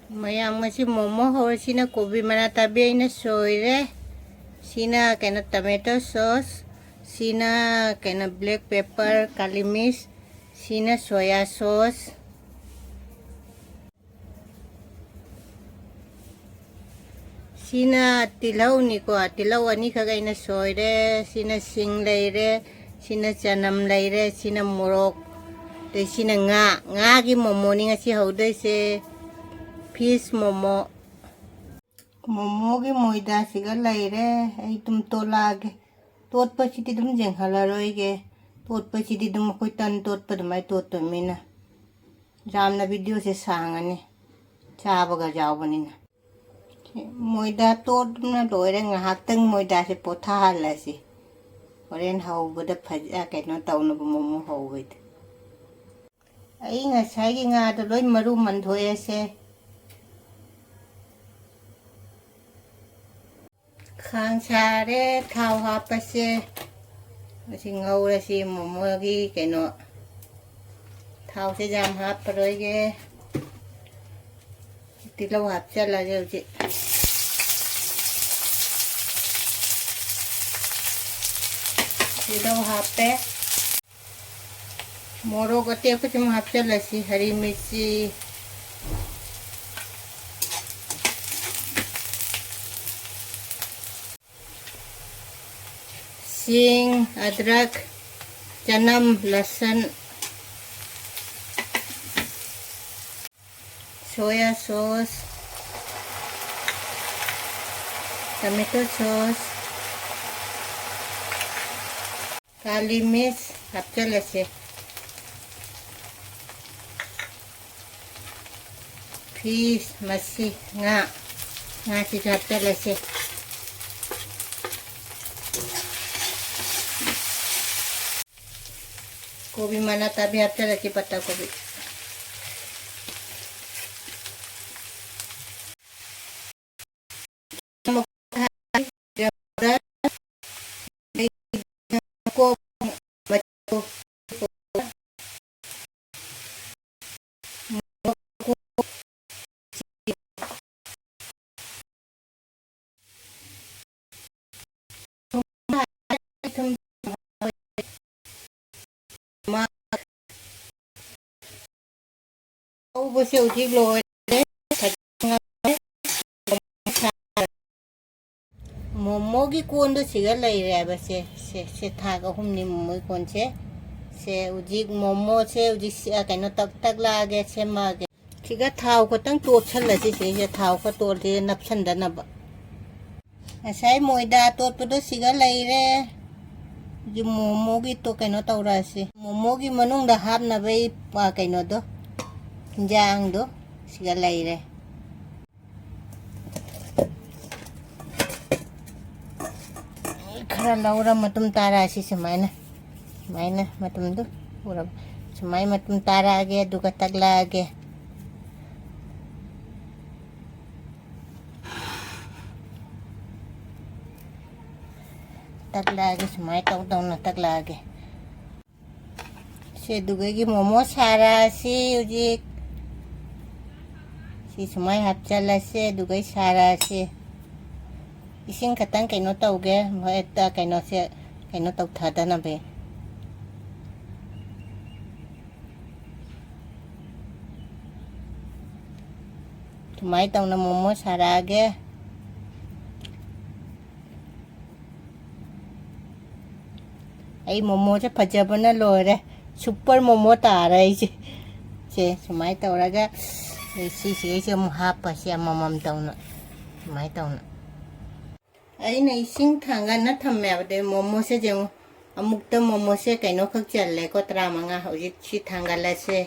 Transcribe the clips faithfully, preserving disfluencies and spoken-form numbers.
ꯃꯌꯥꯝ, ꯉꯁꯤ ꯃꯣꯃꯣ ꯍꯧꯔꯦ꯫ ꯁꯤꯅ ꯀꯣꯕꯤ ꯃꯅꯥ ꯇꯥꯕꯤ ꯑꯩꯅ ꯁꯣꯏꯔꯦ꯫ ꯁꯤꯅ ꯀꯩꯅꯣ, tomato sauce꯫ ꯁꯤꯅ ꯀꯩꯅꯣ, black pepper, ꯀꯥꯂꯤ ꯃꯤꯔꯆ꯫ ꯁꯤꯅ soya sauce꯫ ꯁꯤꯅ ꯇꯤꯜꯍꯧꯅꯤꯀꯣ, ꯇꯤꯜꯍꯧ ꯑꯅꯤꯈꯛ ꯑꯩꯅ ꯁꯣꯏꯔꯦ꯫ ꯁꯤꯅ ꯁꯤꯡ ꯂꯩꯔꯦ, ꯁꯤꯅ ꯆꯅꯝ ꯂꯩꯔꯦ, ꯁꯤꯅ ꯃꯣꯔꯣꯛ, ꯑꯗꯩ ꯁꯤꯅ ꯉꯥ꯫ ꯉꯥꯒꯤ ꯃꯣꯃꯣꯅꯤ ꯉꯁꯤ ꯍꯧꯗꯣꯏꯁꯦ꯫ Fish ꯃꯣꯃꯣ꯫ ꯃꯣꯃꯣꯒꯤ ꯃꯣꯏꯗꯥꯁꯤꯒ ꯂꯩꯔꯦ꯫ ꯑꯩ ꯑꯗꯨꯝ ꯇꯣꯠꯂꯛꯑꯒꯦ꯫ ꯇꯣꯠꯄꯁꯤꯗꯤ ꯑꯗꯨꯝ ꯌꯦꯡꯍꯜꯂꯔꯣꯏꯒꯦ꯫ ꯇꯣꯠꯄꯁꯤꯗꯤ ꯑꯗꯨꯝ ꯑꯩꯈꯣꯏ ꯇꯟ ꯇꯣꯠꯄ ꯑꯗꯨꯃꯥꯏꯅ ꯇꯣꯠꯇꯣꯏꯃꯤꯅ ꯌꯥꯝꯅ videoꯁꯦ ꯁꯥꯡꯉꯅꯤ, ꯆꯥꯕꯒ ꯌꯥꯎꯕꯅꯤꯅ꯫ ꯃꯣꯏꯗꯥ ꯇꯣꯠꯅ ꯂꯣꯏꯔꯦ꯫ ꯉꯥꯏꯍꯥꯛꯇꯪ ꯃꯣꯏꯗꯥꯁꯦ ꯄꯣꯊꯥꯍꯜꯂꯁꯤ꯫ ꯍꯣꯔꯦꯟ ꯍꯧꯕꯗ ꯐꯖ-, ꯀꯩꯅꯣ ꯇꯧꯅꯕ, ꯃꯣꯃꯣ ꯍꯧꯕꯩꯗ꯫ ꯑꯩ ꯉꯁꯥꯏꯒꯤ ꯉꯥꯗꯣ ꯂꯣꯏ ꯃꯔꯨ ꯃꯟꯊꯣꯛꯑꯦꯁꯦ꯫ ꯈꯥꯡ ꯁꯥꯔꯦ, ꯊꯥꯎ ꯍꯥꯞꯄꯁꯦ꯫ ꯑꯁꯤ ꯉꯧꯔꯁꯤ, ꯃꯣꯃꯣꯒꯤ ꯀꯩꯅꯣ꯫ ꯊꯥꯎꯁꯦ ꯌꯥꯝ ꯍꯥꯞꯄꯔꯣꯏꯒꯦ꯫ ꯇꯤꯜꯍꯧ ꯍꯥꯞꯆꯜꯂꯒꯦ ꯍꯧꯖꯤꯛ꯫ ꯇꯤꯜꯍꯧ ꯍꯥꯞꯄꯦ꯫ ꯃꯣꯔꯣꯛ ꯑꯇꯦꯛꯄꯁꯤꯃ ꯍꯥꯞꯆꯜꯂꯁꯤ, ꯍꯔꯤ ꯃꯤꯔꯆꯤ꯫ ꯁꯤꯡ, ꯑꯗ꯭ꯔꯛ, ꯆꯅꯝ, ꯂꯁꯟ, soya sauce, tomato sauce, Kali ꯃꯤꯔꯆ ꯍꯥꯞꯆꯜꯂꯁꯦ꯫ Fish, ꯃꯁꯤ ꯉꯥ, ꯉꯥꯁꯤꯁꯨ ꯍꯥꯞꯆꯜꯂꯁꯦ꯫ ꯀꯣꯕꯤ ꯃꯅꯥ ꯇꯥꯕꯤ ꯍꯥꯞꯆꯜꯂꯁꯤ, ꯄꯠꯇꯥ ꯀꯣꯕꯤ꯫ ꯁꯨꯕꯁꯦ ꯍꯧꯖꯤꯛ ꯂꯣꯏꯔꯦ꯫ ꯃꯣꯃꯣꯒꯤ ꯀꯣꯟꯗꯣ ꯁꯤꯒ ꯂꯩꯔꯦ ꯍꯥꯏꯕ꯫ ꯁꯦ, ꯁꯦ, ꯁꯦ ꯊꯥꯛ ꯑꯍꯨꯝꯅꯤ ꯃꯣꯃꯣꯒꯤ ꯀꯣꯟꯁꯦ꯫ ꯁꯦ ꯍꯧꯖꯤꯛ ꯃꯣꯃꯣꯁꯦ ꯍꯧꯖꯤꯛ ꯁꯤ-, ꯑ, ꯀꯩꯅꯣ ꯇꯛ-, ꯇꯛꯂꯛꯑꯒꯦ, ꯁꯦꯝꯃꯛꯑꯒꯦ꯫ ꯁꯤꯒ ꯊꯥꯎ ꯈꯛꯇꯪ ꯇꯣꯠꯁꯜꯂꯁꯤ꯫ ꯁꯤꯁꯦ ꯊꯥꯎ ꯈꯔ ꯇꯣꯠꯂꯁꯤ ꯅꯞꯁꯟꯗꯅꯕ꯫ ꯉꯁꯥꯏ ꯃꯣꯏꯗꯥ ꯇꯣꯠꯄꯗꯣ ꯁꯤꯒ ꯂꯩꯔꯦ꯫ ꯍꯧꯖꯤꯛ ꯃꯣꯃꯣꯒꯤ ꯇꯣ-, ꯀꯩꯅꯣ ꯇꯧꯔꯛꯑꯁꯤ꯫ ꯃꯣꯃꯣꯒꯤ ꯃꯅꯨꯡꯗ ꯍꯥꯞꯅꯕꯒꯤ, ꯑ, ꯀꯩꯅꯣꯗꯣ, ꯍꯤꯟꯖꯥꯡꯗꯣ ꯁꯤꯒ ꯂꯩꯔꯦ꯫ ꯈꯔ ꯂꯧꯔ ꯃꯇꯨꯝ ꯇꯥꯔꯛꯑꯁꯤ ꯁꯨꯃꯥꯏꯅ꯫ ꯁꯨꯃꯥꯏꯅ ꯃꯇꯨꯝꯗꯨ ꯎꯔꯕ? ꯁꯨꯃꯥꯏꯅ ꯃꯇꯨꯝ ꯇꯥꯔꯛꯑꯒꯦ, ꯑꯗꯨꯒ ꯇꯛꯂꯛꯑꯒꯦ꯫ ꯇꯛꯂꯛꯑꯒꯦ, ꯁꯨꯃꯥꯏꯅ ꯇꯧ ꯇꯧꯅ ꯇꯛꯂꯛꯑꯒꯦ꯫ ꯁꯦ, ꯑꯗꯨꯒꯩꯒꯤ ꯃꯣꯃꯣ ꯁꯥꯔꯁꯤ ꯍꯧꯖꯤꯛ꯫ ꯁꯤ ꯁꯨꯃꯥꯏꯅ ꯍꯥꯞꯆꯜꯂꯁꯦ, ꯑꯗꯨꯒꯩ ꯁꯥꯔꯁꯤ꯫ ꯏꯁꯤꯡ ꯈꯛꯇꯪ ꯀꯩꯅꯣ ꯇꯧꯒꯦ, ꯍꯦꯛꯇ ꯀꯩꯅꯣꯁꯦ ꯀꯩꯅꯣ ꯇꯧꯊꯗꯅꯕ꯫ ꯁꯨꯃꯥꯏꯅ ꯇꯧꯅ ꯃꯣꯃꯣ ꯁꯥꯔꯛꯑꯒꯦ꯫ ꯑꯩ ꯃꯣꯃꯣꯁꯦ ꯐꯖꯕꯅ ꯂꯣꯏꯔꯦ꯫ ꯁꯨꯄꯔ ꯃꯣꯃꯣ ꯇꯥꯔꯦ ꯑꯩꯁꯦ꯫ ꯁꯦ, ꯁꯨꯃꯥꯏꯅ ꯇꯧꯔꯒ ꯑꯩ ꯁꯤꯁꯤꯒꯩꯁꯦ ꯑꯃꯨꯛ ꯍꯥꯞꯄꯁꯦ ꯑꯃꯃꯝ ꯇꯧꯅ꯫ ꯁꯨꯃꯥꯏꯅ ꯇꯧꯅ꯫ ꯑꯩꯅ ꯏꯁꯤꯡ ꯊꯥꯡꯒꯠꯅ ꯊꯝꯃꯦ ꯍꯥꯏꯕꯗꯤ ꯃꯣꯃꯣꯁꯦ ꯌꯦꯡꯉꯨ꯫ ꯑꯃꯨꯛꯇ ꯃꯣꯃꯣꯁꯦ ꯀꯩꯅꯣꯈꯛ ꯆꯜꯂꯦꯀꯣ, ꯇꯔꯥꯃꯉꯥ꯫ ꯍꯧꯖꯤꯛ ꯁꯤ ꯊꯥꯡꯒꯠꯂꯁꯦ꯫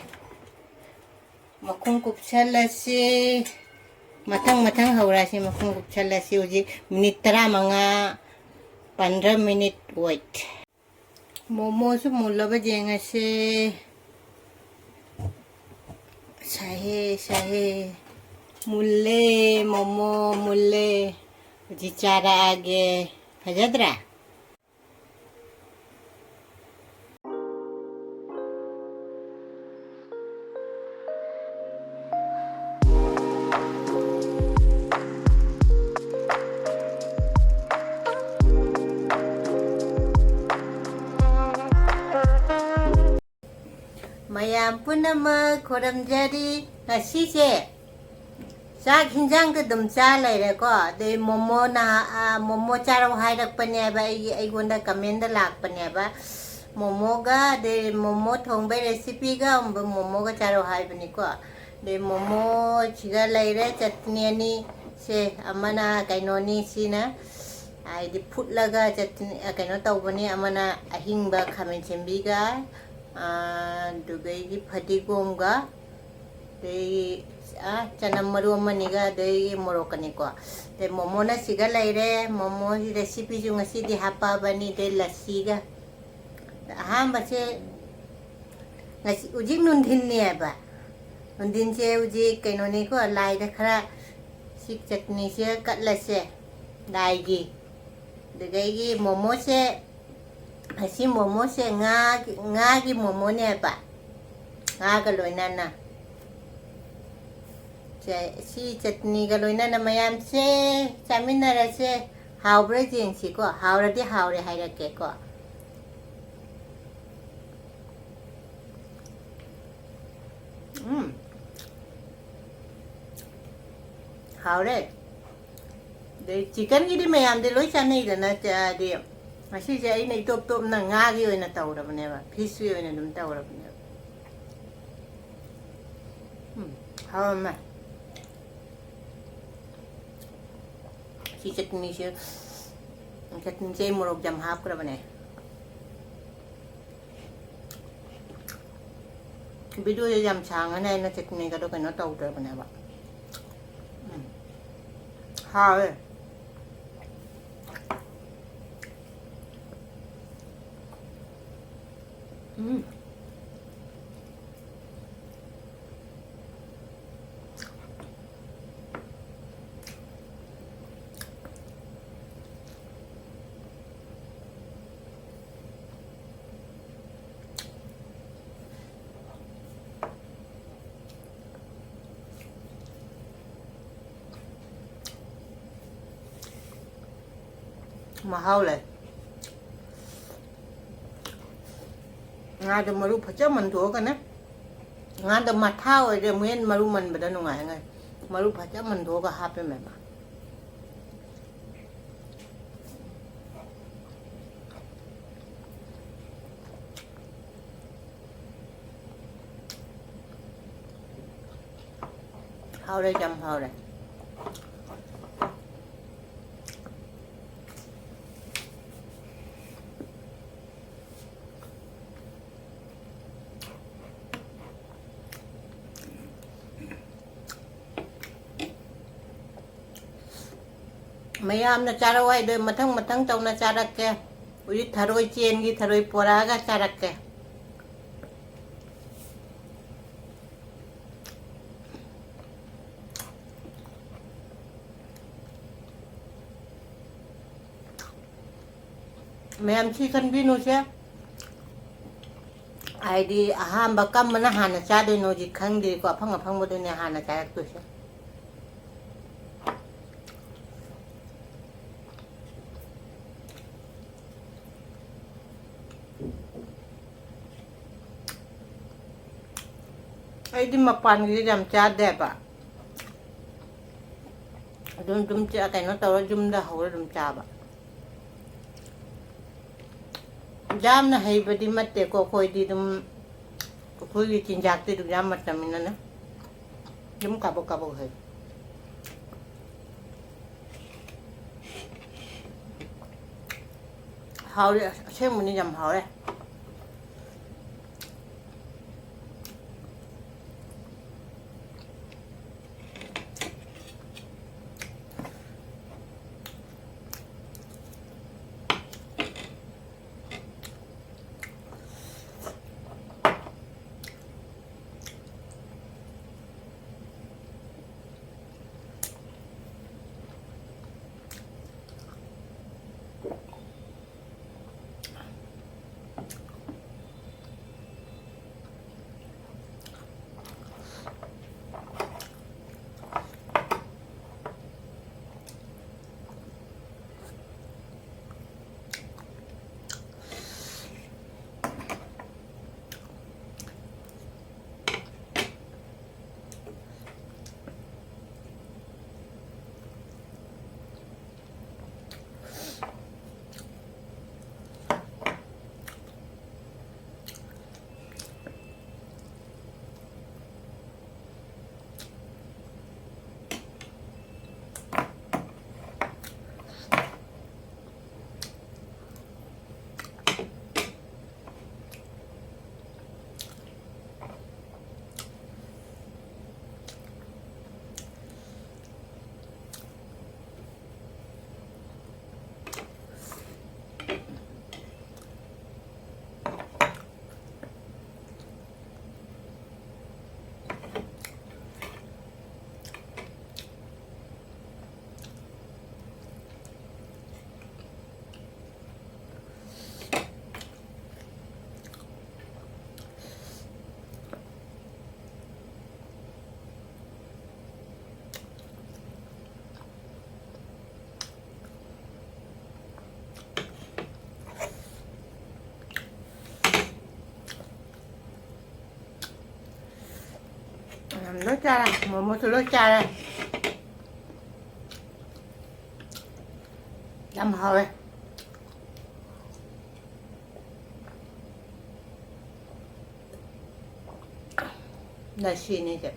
ꯃꯈꯨꯝ ꯀꯨꯞꯁꯜꯂꯁꯤ꯫ ꯃꯊꯪ ꯃꯊꯪ ꯍꯧꯔꯁꯤ꯫ ꯃꯈꯨꯝ ꯀꯨꯞꯁꯜꯂꯁꯤ꯫ ꯍꯧꯖꯤꯛ ꯃꯤꯅꯤꯠ ꯇꯔꯥꯃꯉꯥ, ꯄꯟꯗ꯭ꯔ ꯃꯤꯅꯤꯠ ꯋꯦꯠ꯫ ꯃꯣꯃꯣꯁꯨ ꯃꯨꯜꯂꯕ ꯌꯦꯡꯉꯁꯤ꯫ ꯁꯥꯏꯍꯦ, ꯁꯥꯏꯍꯦ꯫ ꯃꯨꯜꯂꯦ, ꯃꯣꯃꯣ ꯃꯨꯜꯂꯦ꯫ ꯍꯧꯖꯤꯛ ꯆꯥꯔꯛꯑꯒꯦ꯫ ꯐꯖꯗ꯭ꯔꯥ? ꯃꯌꯥꯝ ꯄꯨꯝꯅꯃꯛ ꯈꯨꯔꯨꯝꯖꯔꯤ꯫ ꯉꯁꯤꯁꯦ ꯆꯥꯛ ꯍꯤꯟꯖꯥꯡꯗ ꯑꯗꯨꯝ ꯆꯥ ꯂꯩꯔꯦꯀꯣ꯫ ꯑꯗꯩ ꯃꯣꯃꯣꯅ, ꯑ, ꯃꯣꯃꯣ ꯆꯥꯔꯧ ꯍꯥꯏꯔꯛꯄꯅꯦꯕ, ꯑꯩꯒꯤ, ꯑꯩꯉꯣꯟꯗ comment ꯂꯥꯛꯄꯅꯦꯕ꯫ ꯃꯣꯃꯣꯒ, ꯑꯗꯩ ꯃꯣꯃꯣ ꯊꯣꯡꯕꯩ recipeꯒ ꯃꯣꯃꯣꯒ ꯆꯥꯔꯧ ꯍꯥꯏꯕꯅꯤꯀꯣ꯫ ꯑꯗꯩ ꯃꯣꯃꯣꯁꯤꯒ ꯂꯩꯔꯦ, ꯆꯠꯅꯤ ꯑꯅꯤ꯫ ꯁꯦ, ꯑꯃꯅ ꯀꯩꯅꯣꯅꯤ, ꯁꯤꯅ ꯍꯥꯏꯗꯤ ꯐꯨꯠꯂꯒ ꯆꯠꯅꯤ, ꯑ, ꯀꯩꯅꯣ ꯇꯧꯕꯅꯤ, ꯑꯃꯅ ꯑꯍꯤꯡꯕ ꯈꯥꯃꯦꯟ ꯁꯦꯝꯕꯤꯒ, ꯑ, ꯑꯗꯨꯗꯒꯤ ꯐꯗꯤꯒꯣꯝꯒ, ꯑꯗꯩ, ꯑ, ꯆꯅꯝ ꯃꯔꯨ ꯑꯃꯅꯤꯒ, ꯑꯗꯩ ꯃꯣꯔꯣꯛꯀꯅꯤꯀꯣ꯫ ꯑꯗꯩ ꯃꯣꯃꯣꯅ ꯁꯤꯒ ꯂꯩꯔꯦ꯫ ꯃꯣꯃꯣꯒꯤ recipeꯁꯨ ꯉꯁꯤꯗꯤ ꯍꯥꯞꯄꯛꯑꯕꯅꯤ, ꯑꯗꯩ ꯂꯁꯤꯒ꯫ ꯑꯍꯥꯟꯕꯁꯦ ꯉꯁꯤ, ꯍꯧꯖꯤꯛ ꯅꯨꯡꯊꯤꯟꯅꯦꯕ꯫ ꯅꯨꯡꯊꯤꯟꯁꯦ ꯍꯧꯖꯤꯛ ꯀꯩꯅꯣꯅꯤꯀꯣ, ꯂꯥꯏꯗ ꯈꯔ ꯁꯤ ꯆꯠꯅꯤꯁꯦ ꯀꯠꯂꯁꯦ ꯂꯥꯏꯒꯤ꯫ ꯑꯗꯨꯗꯒꯤ ꯃꯣꯃꯣꯁꯦ, ꯉꯁꯤ ꯃꯣꯃꯣꯁꯦ ꯉꯥꯒꯤ, ꯉꯥꯒꯤ ꯃꯣꯃꯣꯅꯦꯕ꯫ ꯉꯥꯒ ꯂꯣꯏꯅꯅ꯫ ꯁꯦ, ꯁꯤ ꯆꯠꯅꯤꯒ ꯂꯣꯏꯅꯅ ꯃꯌꯥꯝꯁꯦ ꯆꯥꯃꯤꯟꯅꯔꯁꯦ꯫ ꯍꯥꯎꯕ꯭ꯔꯥ ꯌꯦꯡꯁꯤꯀꯣ꯫ ꯍꯥꯎꯔꯗꯤ ꯍꯥꯎꯔꯦ ꯍꯥꯏꯔꯛꯀꯦꯀꯣ꯫ ꯎꯝ꯫ ꯍꯥꯎꯔꯦ꯫ ꯑꯗꯩ chickenꯒꯤꯗꯤ ꯃꯌꯥꯝꯗꯤ ꯂꯣꯏ ꯆꯥꯅꯩꯗꯅ, ꯆꯥ-, ꯍꯥꯏꯗꯤ ꯉꯁꯤꯁꯦ ꯑꯩꯅ ꯏꯇꯣꯞ ꯇꯣꯞꯅ ꯉꯥꯒꯤ ꯑꯣꯏꯅ ꯇꯧꯔꯕꯅꯦꯕ, fishꯀꯤ ꯑꯣꯏꯅ ꯑꯗꯨꯝ ꯇꯧꯔꯕꯅꯦꯕ꯫ ꯎꯝ, ꯍꯥꯎꯔꯝꯃꯦ꯫ ꯁꯤ ꯆꯠꯅꯤꯁꯦ, ꯆꯠꯅꯤꯁꯦ ꯑꯩ ꯃꯣꯔꯣꯛ ꯌꯥꯝ ꯍꯥꯞꯈ꯭ꯔꯕꯅꯦ꯫ Videoꯁꯦ ꯌꯥꯝ ꯁꯥꯡꯉꯅꯤ ꯍꯥꯏꯅ ꯆꯠꯅꯤꯒꯗꯣ ꯀꯩꯅꯣ ꯇꯧꯗ꯭ꯔꯕꯅꯦꯕ꯫ ꯎꯝ꯫ ꯍꯥꯎꯋꯦ꯫ ꯎꯝ꯫ ꯃꯍꯥꯎ ꯂꯩ꯫ ꯉꯥꯗꯣ ꯃꯔꯨ ꯐꯖ ꯃꯟꯊꯣꯛꯑꯒꯅꯦ꯫ ꯉꯥꯗꯣ ꯃꯊꯥ ꯑꯣꯏꯔꯦ, ꯑꯃꯨꯛ ꯍꯦꯟꯅ ꯃꯔꯨ ꯃꯟꯕꯗ ꯅꯨꯡꯉꯥꯏꯉꯥꯏ꯫ ꯃꯔꯨ ꯐꯖ ꯃꯟꯊꯣꯛꯑꯒ ꯍꯥꯞꯄꯦ ꯃꯦꯝꯃ꯫ ꯍꯥꯎꯔꯦ, ꯌꯥꯝ ꯍꯥꯎꯔꯦ꯫ ꯃꯌꯥꯝꯅ ꯆꯥꯔꯛꯑꯣ ꯍꯥꯏꯗꯣ ꯃꯊꯪ ꯃꯊꯪ ꯇꯧꯅ ꯆꯥꯔꯛꯀꯦ꯫ ꯍꯧꯖꯤꯛ ꯊꯔꯣꯏ ꯆꯦꯟꯒꯤ ꯊꯔꯣꯏ ꯄꯣꯔꯛꯑꯒ ꯆꯥꯔꯛꯀꯦ꯫ ꯃꯌꯥꯝ ꯁꯤ ꯈꯟꯕꯤꯅꯨꯁꯦ꯫ ꯍꯥꯏꯗꯤ ꯑꯍꯥꯟꯕ ꯀꯝꯕꯅ ꯍꯥꯟꯅ ꯆꯥꯗꯣꯏꯅꯣꯗꯤ ꯈꯪꯗꯦꯀꯣ, ꯑꯐꯪ ꯑꯐꯪꯕꯗꯨꯅꯦ ꯍꯥꯟꯅ ꯆꯥꯔꯛꯇꯣꯏꯁꯦ꯫ ꯑꯩꯗꯤ ꯃꯄꯥꯟꯒꯤꯗꯤ ꯌꯥꯝ ꯆꯥꯗꯦꯕ꯫ ꯑꯗꯨꯝ, ꯑꯗꯨꯝ ꯆꯥ-, ꯀꯩꯅꯣ ꯇꯧꯔ ꯌꯨꯝꯗ ꯍꯧꯔ ꯑꯗꯨꯝ ꯆꯥꯕ꯫ ꯌꯥꯝꯅ ꯍꯩꯕꯗꯤ ꯅꯠꯇꯦꯀꯣ, ꯑꯩꯈꯣꯏꯗꯤ ꯑꯗꯨꯝ, ꯑꯩꯈꯣꯏꯒꯤ ꯆꯤꯟꯖꯥꯛꯇꯤ ꯑꯗꯨꯝ ꯌꯥꯝ ꯃꯇꯝꯅꯤꯅꯅꯦ꯫ ꯑꯗꯨꯝ ꯀꯥꯕꯛ ꯀꯥꯕꯛ ꯍꯩ꯫ ꯍꯥꯎꯔꯦ, ꯑꯁꯦꯡꯕꯅꯤ ꯌꯥꯝ ꯍꯥꯎꯔꯦ꯫ ꯂꯣꯏ ꯆꯥꯔꯦ, ꯃꯣꯃꯣꯁꯨ ꯂꯣꯏ ꯆꯥꯔꯦ꯫ ꯌꯥꯝ ꯍꯥꯎꯋꯦ꯫ ꯂꯁꯤꯅꯤꯁꯦ꯫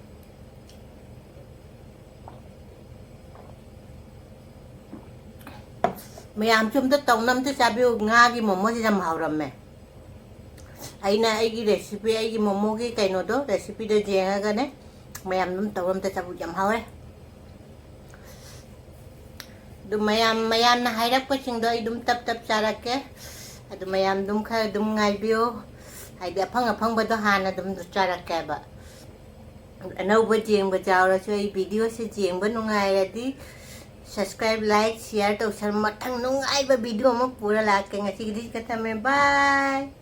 ꯃꯌꯥꯝꯁꯨ ꯑꯝꯇ ꯇꯧꯅ ꯑꯝꯇ ꯆꯥꯕꯤꯌꯨ꯫ ꯉꯥꯒꯤ ꯃꯣꯃꯣꯁꯦ ꯌꯥꯝ ꯍꯥꯎꯔꯝꯃꯦ꯫ ꯑꯩꯅ ꯑꯩꯒꯤ recipe, ꯑꯩꯒꯤ ꯃꯣꯃꯣꯒꯤ ꯀꯩꯅꯣꯗꯣ, recipeꯗꯣ ꯌꯦꯡꯉꯒꯅꯦ, ꯃꯌꯥꯝ ꯑꯗꯨꯝ ꯇꯧꯔ ꯑꯝꯇ ꯆꯥꯕꯤꯌꯨ꯫ ꯌꯥꯝ ꯍꯥꯎꯋꯦ꯫ ꯑꯗꯨ ꯃꯌꯥꯝ, ꯃꯌꯥꯝꯅ ꯍꯥꯏꯔꯛꯄꯁꯤꯡꯗꯣ ꯑꯩ ꯑꯗꯨꯝ ꯇꯞ ꯇꯞ ꯆꯥꯔꯛꯀꯦ꯫ ꯑꯗꯨ ꯃꯌꯥꯝ ꯑꯗꯨꯝ ꯈꯔ ꯑꯗꯨꯝ ꯉꯥꯏꯕꯤꯌꯨ꯫ ꯍꯥꯏꯗꯤ ꯑꯐꯪ ꯑꯐꯪꯕꯗꯣ ꯍꯥꯟꯅ ꯑꯗꯨꯝ ꯆꯥꯔꯛꯀꯦꯕ꯫ ꯑꯅꯧꯕ ꯌꯦꯡꯕ ꯌꯥꯎꯔꯁꯨ ꯑꯩ videoꯁꯦ ꯌꯦꯡꯕ ꯅꯨꯡꯉꯥꯏꯔꯗꯤ subscribe, like, share ꯇꯧꯁꯜ-, ꯃꯊꯪ ꯅꯨꯡꯉꯥꯏꯕ video ꯑꯃ ꯄꯨꯔ ꯂꯥꯛꯀꯦ꯫ ꯉꯁꯤꯒꯤꯗꯤ ꯁꯤꯗ ꯊꯝꯃꯦ꯫ Bye꯫